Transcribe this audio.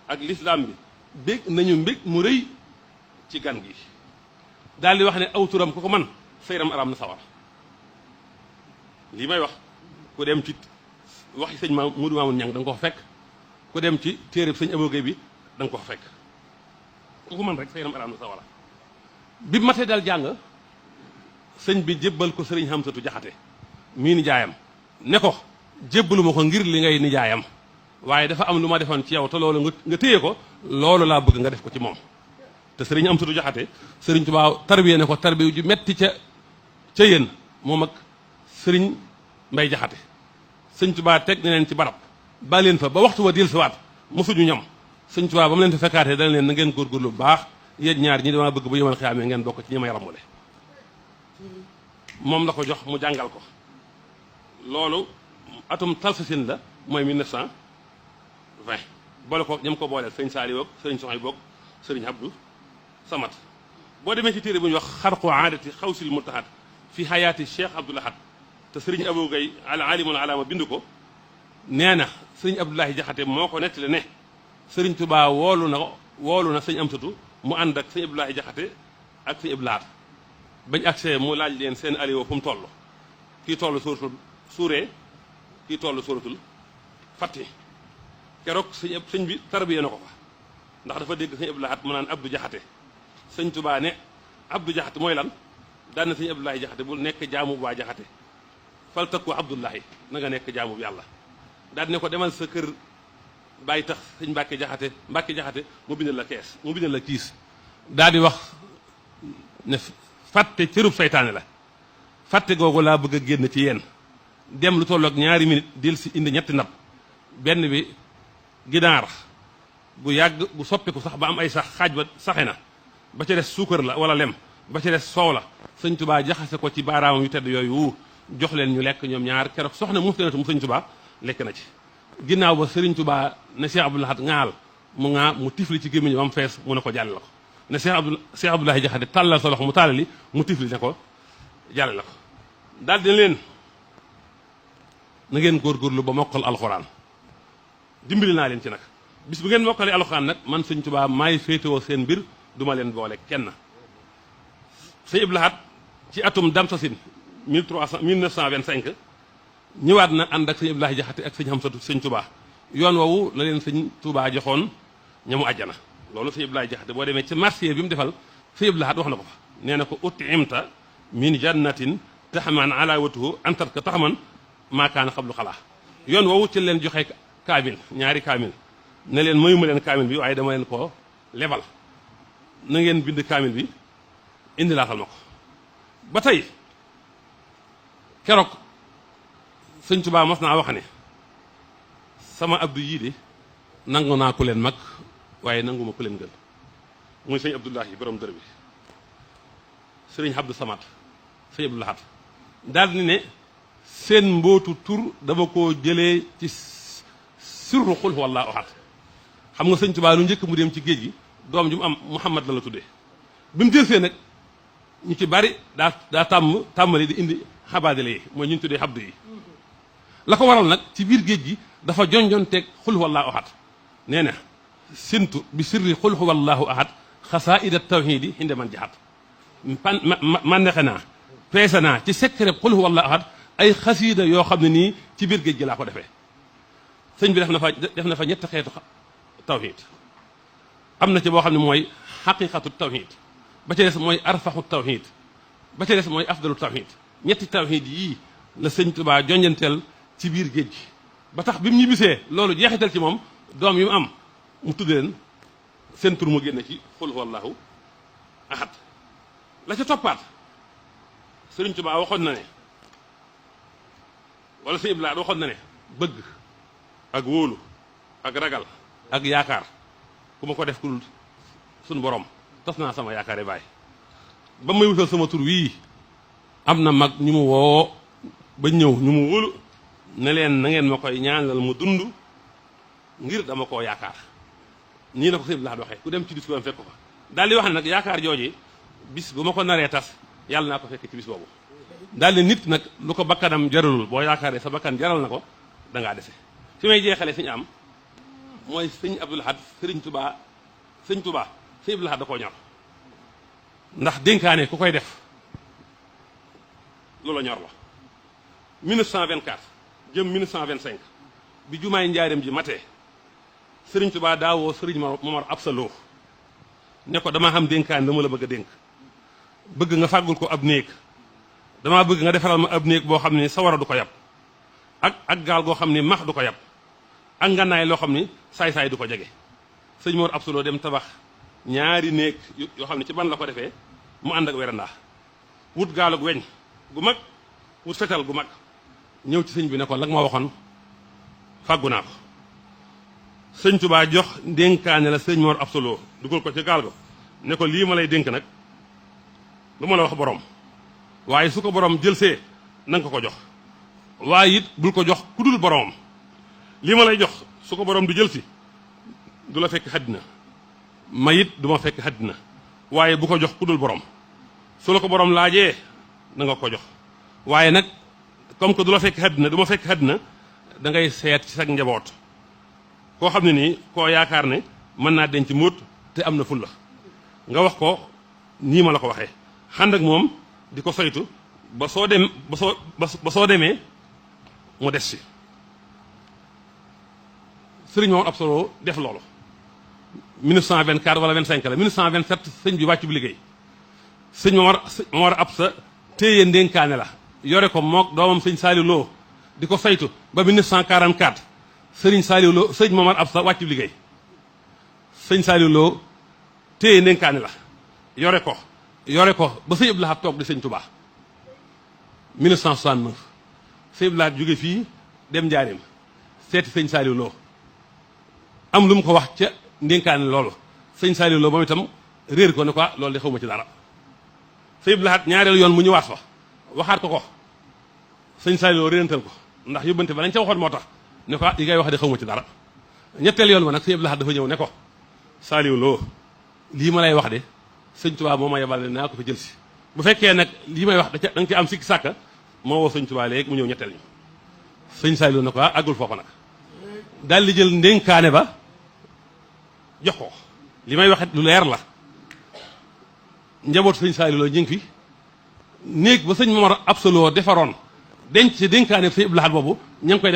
ak lislaam bi bég nañu mbég mu rëy ci gan gi daal di wax ne aw turam ku ko man sa yaram araam na sawar lii may wax ku dem ci waxi sëñ Mudu Maamun Ñang da nga ko fa fekk ku dem ci téereb sëñ Abogay bi da nga ko fa fekk ku ko man rek sa yaram araam na sawar bi matee dal jàng sëñ bi jébbal ko sëriñ Hamsatu Jaxate mii nijaayam ne ko jébbalu ma ko ngir li ngay nijaayam waaye dafa am lu ma defoon ci yow te loolu nga téye ko loolu laa bëgg nga def ko ci moom te sëriñ Amsatu Jaxate sëriñ Tuubaa tarbiye ne ko tarbiye ju metti ca yéen moom ak sëriñ Mbay Jaxate sëñ Tuubaa teg na leen ci barab ba leen fa ba waxtu wa dil siwaat mosuñu ñam sëñ Tuubaa ba mu leen fa fekkaatee dana leen na ngeen góorgóorlu bu baax yéen ñaar ñi dama bëgg ba yëmal xiyaamee ngeen bokk ci ñi ma yaramule moom la ko jox mu jàngal ko loolu atum talsasin la mooy 1920 boole ko ñam ko booleel sëñ Saali boog sëriñ Soxay boog sëriñ Abdou Samad boo demee ci téere bu ñuy wax xarqu aadati xawsil murtahat fi hayaati Cheikh Abdoul Ahad te sëriñ Abou Gay al alimul alaama bind ko nee na sëriñ Abdoulahi Jaxate moo ko nettali ne sëriñ Tuubaa woolu na sëñ Amsatu mu ànd ak sëñ Abdoulahi Jaxate ak sëñ Abdou Lahad bañ agsee mu laaj leen seen aliwo fu mu toll kii toll suratul suuree kii toll suratul fatti keroog sëñ bi tarbiya na ko fa ndax dafa dégg sëñ Abdou Lahad mu naan Abdou Jaxate sëñ Tuubaa ne Abdou Jaxate mooy lan daan na sëñ Abdoulahi Jaxate bu nekk jaamu bu waa Jaxate fal takku Abdullahi na nga nekk jaamu bu yàlla daal ne ko demal sa kër bàyyi tax sëñ Mbàkke Jaxate mu bindal la kees mu bindal la kiis daal di wax ne fàtte cërub saytaane la fàtte googu laa bëgg a génn ci yéen dem lu tolloog ñaari minute del si indi ñetti ndab benn bi ginaar bu yàgg bu soppiku sax ba am ay sax xaaj ba saxe na ba ca des suukar la wala lem ba ca des soow la sëñ Tuubaa jaxase ko ci baaraamam yu tedd yooyu jox leen ñu lekk ñoom ñaar keroog soxna mu mu sëñ Tuubaa lekk na ci ginnaaw ba sëriñ Tuubaa ne Cheikh Abdou Lahad ŋaal mu ŋaa mu tifli ci gémmiñ ba mu fees mu ne ko jàlle la ko ne Cheikh Abdoulahi Jaxate tàllal sa loxo mu tàllali mu tifli ne ko jàlle la ko daal di leen na ngeen góorgóorlu ba mokkal alxuraan dimbali naa leen ci nag bis bu ngeen mokkale alxuraan nag man sëñ Tuubaa maay féetewoo seen mbir duma leen boole kenn sëñ Abdou Lahad ci atum Damsasin 1925 ñëwaat na ànd ak sëñ Abdoulahi Jaxate ak sëñ Hamsatu sëñ Tuubaa yoon woowu la leen sëñ Tuubaa joxoon ñamu àjjana loolu sëñ Abdoulahi Jaxate boo demee ci marché bi mu defal sëñ Abdou Lahad wax na ko fa nee na ko utimta min jannatin taxamaan alaawatuhu antat ka taxaman maakaana xablu xalaa yoon woowu ci leen joxe kaamil ñaari kaamil ne leen mayuma leen kaamil bi waaye dama leen ko lebal na ngeen bind kaamil bi indi laatal ma ko ba tey keroog sëñ Tuubaa mas naa wax ne sama abdu yii de nangu naa ku leen mag waaye nanguma ku leen gën muy sëñ Abdoulahi borom dër bi sëriñ Abdou Samad sëñ Abdou Lahad daal ni ne seen mbootu tur dama koo jëlee ci sirru xul wallaahu ahad xam nga sëñ Tuubaa lu njëkk mu dem ci géej gi doom ju mu am Muhammad la tuddee bi mu jëlsee nag ñu ci bari daa tàmmali di indi xabaadale yi mooy ñu ñu tuddee xabdu yi la ko waral nag ci biir géej gi dafa jonjonteeg xul wallaahu ahad nee na sintu bi sirri xul wallaahu ahad xasaida tawhidi inde man jaxat man nexe naa peese naa ci secret xul wallaahu ahad ay xasiida yoo xam ne nii ci biir géej gi laa ko defee sëñ bi def na fa ñetti xeetu tawhid am na ci boo xam ne mooy xaqiqatu tawhid ba ca des mooy arfaxu tawhid ba ca des mooy afdalu tawhid ñetti tawhid yii la sëñ Tuubaa jonjanteel ci biir géej gi ba tax bi mu ñibbisee loolu jeexital ci moom doom yi mu am mu tudd leen seen tur mu génne ci xul wallaahu ahad la ca toppaat sëriñ Tuubaa waxoon na ne wala sëñ Iblaat waxoon na ne bëgg ak wóolu ak ragal ak yaakaar ku ma ko def ku suñu borom tas naa sama yaakaare baay ba may wutal sama tur wii am na mag ñu mu woo ba ñëw ñu mu wóolu ne leen na ngeen ma koy ñaanal mu dund ngir dama koo yaakaar nii la ko sëñ Iblaat waxee ku dem ci discours am fekk ko fa daal di wax ne nag yaakaar jooji bis bu ma ko naree tas yàlla naa ko fekk ci bis boobu daal di nit nag lu ko bakkanam jaralul boo yaakaaree sa bakkan jaral na ko da ngaa dese fi may jeexale suñu am mooy sëñ Abdou Lahad sëñ Touba sëñ Abdou Lahad da koo ñor ndax dénkaane ku koy def loola ñor la 1924 jëm 1925 bi jumaay njaareem ji matee sëriñ Touba daawoo sëriñ Momar Absa Lo ne ko damaa xam dénkaane dama la bëgg a dénk bëgg nga fàggul ko ab néeg damaa bëgg nga defaral ma ab néeg boo xam ne sawara du ko yab ak gaal goo xam ne max du ko yab ak ngànnaay loo xam ni saay-saay du ko jege sëñ Mor Absa Lo dem tabax ñaari néeg yoo xam ne ci ban la ko defee mu ànd ak werandaa wut gaalug weñ gu mag wut fetal gu mag ñëw ci sëñ bi ne ko la ma waxoon fàggu naa ko sëñ Touba jox dénkaane la sëñ Mor Absa Lo dugal ko ci gaal go ne ko lii ma lay dénk nag lu ma la wax borom waaye su ko borom jël see na nga ko jox waaye it bul ko jox ku dul boromam lii ma lay jox su ko borom du jël si du la fekk xaddina ma it du ma fekk xaddina waaye bu ko jox ku dul borom su la ko borom laajee na nga ko jox waaye nag comme que du la fekk xaddina du ma fekk xaddina da ngay seet ci sag njaboot koo xam ne nii koo yaakaar ne mën naa denc móot te am na fulla nga wax ko nii ma la ko waxee xànd ak moom di ko saytu ba soo demee mu des si sëriñ Momar Absa Lo def loolu 1924 wala 25 la 1927 sëñ bi wàccu bi liggéey sëñ Momar Absa téye ndénkaane la yore ko mook doomam sëñ Saliou Lo di ko saytu ba 1944 sëriñ Saliou Lo sëñ Momar Absa wàccu bi liggéey sëñ Saliou Lo téye ndénkaane la yore ko ba sëñ Abdou Lahad toog di sëñ Touba 1969 sëñ Abdou Lahad jóge fii dem Njaaréem seeti sëñ Saliou Lo am lu mu ko wax ca ndénkaane loolu sëñ Saliou Lo moom itam réer ko ne ko loolu de xaw ma ci dara sëñ Abdou Lahad ñaareelu yoon mu ñëwaat fa waxaat ko sëñ Saliou Lo réerantal ko ndax yóbbante ba lañ ca waxoon moo tax ne ko yi ngay wax de xaw ma ci dara ñetteel yoon ma nag sëñ Abdou Lahad dafa ñëw ne ko Saliou Lo lii ma lay wax de sëñ Touba moo ma yebal ne naa ko fa jël si bu fekkee nag lii may wax da nga ci am sikki sàkka moo woo sëñ Touba léegi mu ñëw ñetteel ñu sëñ Saliou ne ko àggul foofu nag daal di jël ndénkaane ba jox ko li may waxet lu leer la njaboot sëñ Saliou Lo ñu ngi fi néeg ba sëñ Momar Absa Lo defaroon denc dénkaane sëñ Abdou Lahad boobu ña ngi koy defar